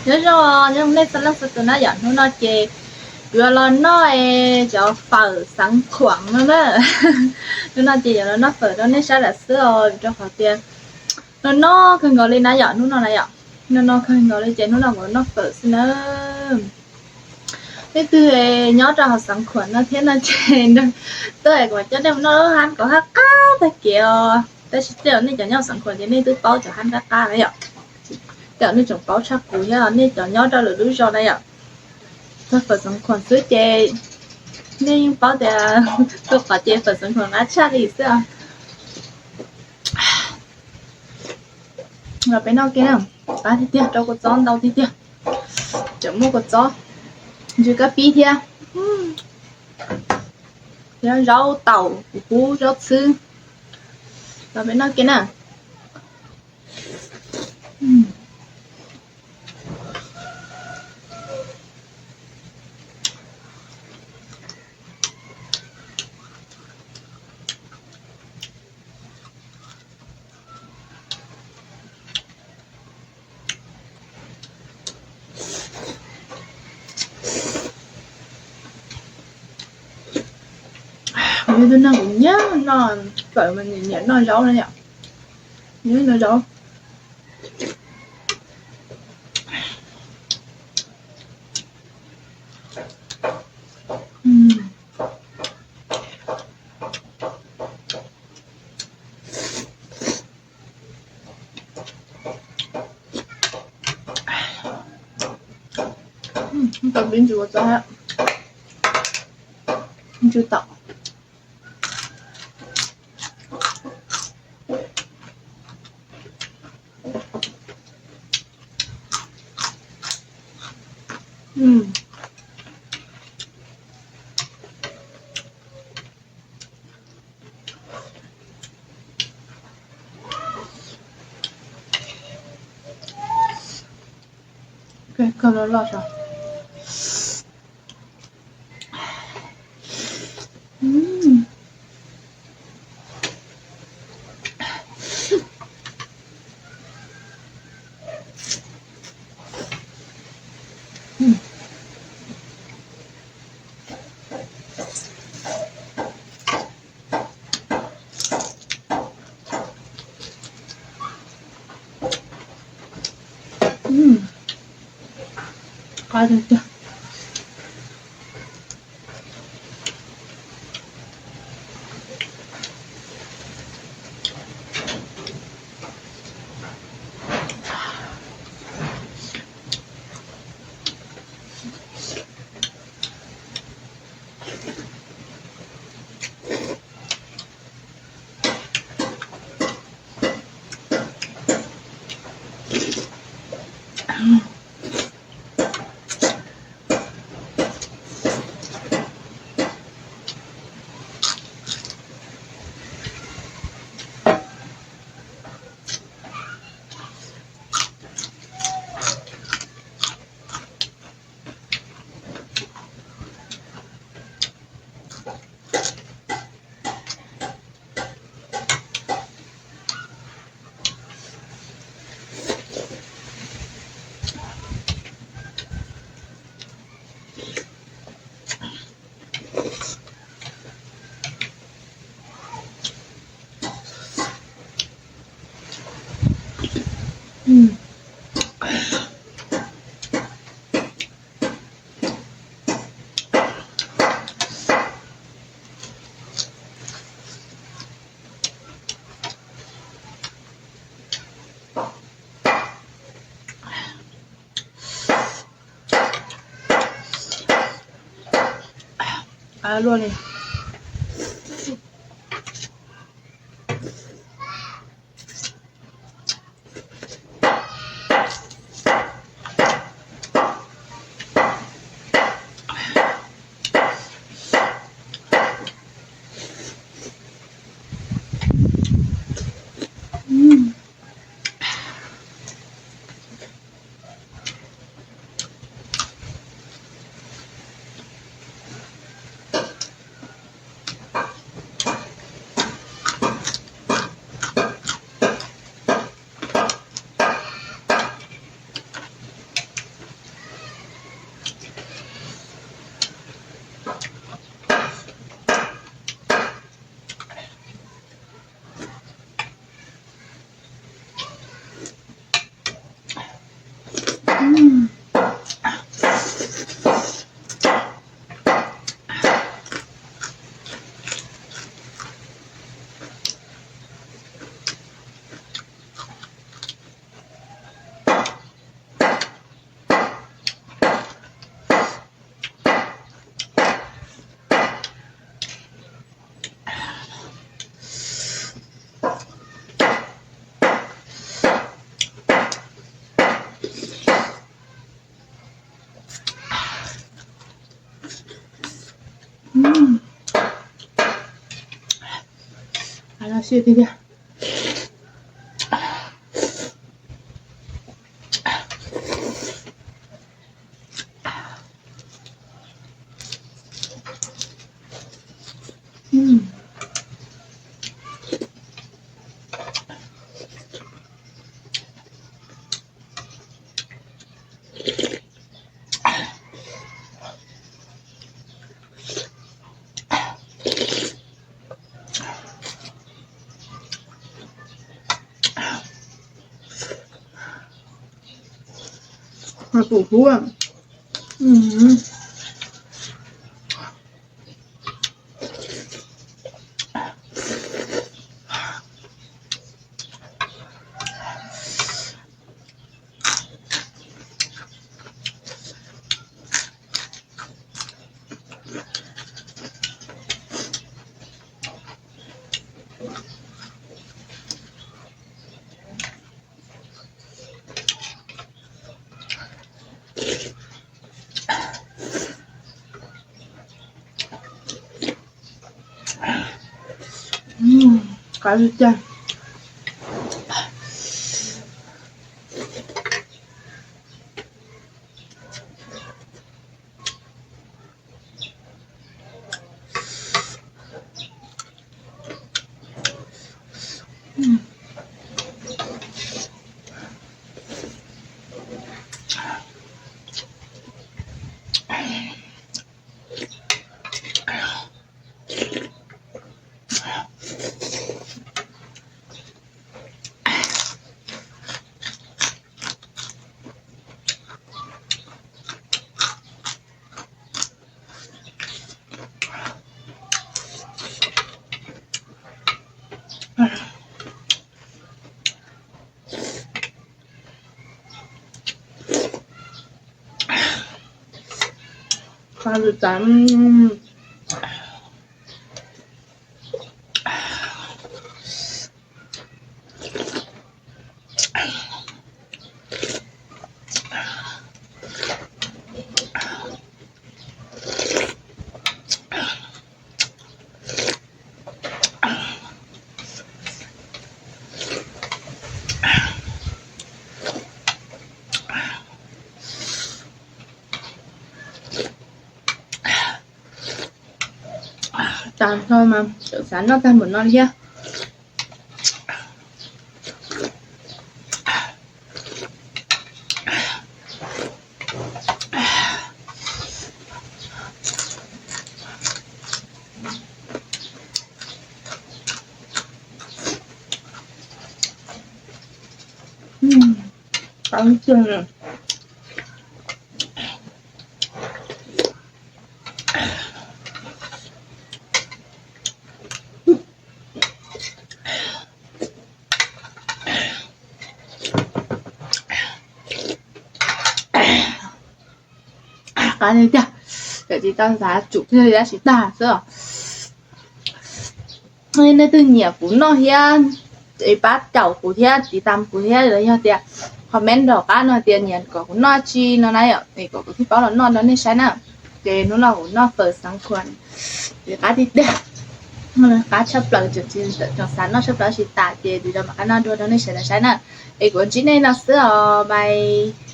Nyob zoo, nyob zoo nej txhua leej txhua tus na yom. Hnub no ces yuav los noj cov fawm Xeev Khuam no na. Hnub no ces yuav los noj fawm rau nej saib lawm xwb os, rau qhov tias no no kawg nkaus li na yom, hnub no na yom. No no kawg nkaus li ces hnub no kuv noj fawm xwb na. Leej twg nyob rau hauv Xeev Khuam no thiab no ces tuaj kuv mam coj nej mus noj lub hab kom qab qab tag kev os. Tab sis tej zaum nej cov nyob Xeev Khuam ces nej twb paub cov hab qab qab na yom. Tej zaum nej tseem paub tshaj kuv thiab, nej cov nyob rau lwm lub zos na yom. Txog fawm Xeev Khuam xwb ces nej yeej paub tias tus qhov ces fawm Xeev Khuam qab tshaj li xwb. Los peb noj kiag na, qab tiag tiag, rau kua txob ntau tiag tiag. Tseem muaj kua txob, ntsw kab pib thiab, thiab zaub taum, kuv pub zaub txhwb. Los peb noj kiag na. Kuv yog tus neeg kuv nyiam noj fawm mas nyiam noj zaub na yom. Nyiam noj zaub. Tau pib ntsws ua txob, ntsws taum. Kawg loj loj sav. Qab tiag tiag. Luaj li. Tiag tiag tiag. Tus hub. Qab li cas. Qab li cas. Tas no mas tseem xav noj tag npaum no thiab. Qab tiag. Qab tiag, tsis tau xav tsum thiaj li dab tsi tag xwb os. Nej leej twg nyiam kuv noj thiab es pab caum kuv thiab tiv tam kuv thiab los yog tias comment nram qab no tias nyiam kom kuv noj tsi no na yom, es kom kuv thiaj paub los noj rau nej saib na. Ces hnub no kuv noj fawm xav khuam, qab tiag tiag, qab tshaj plaws, tseem xav noj tshaj plaws tsis tas ces kuv mam qab noj dua rau nej sawv daws saib na. Es kuv ntsib nej no xwb os, bye.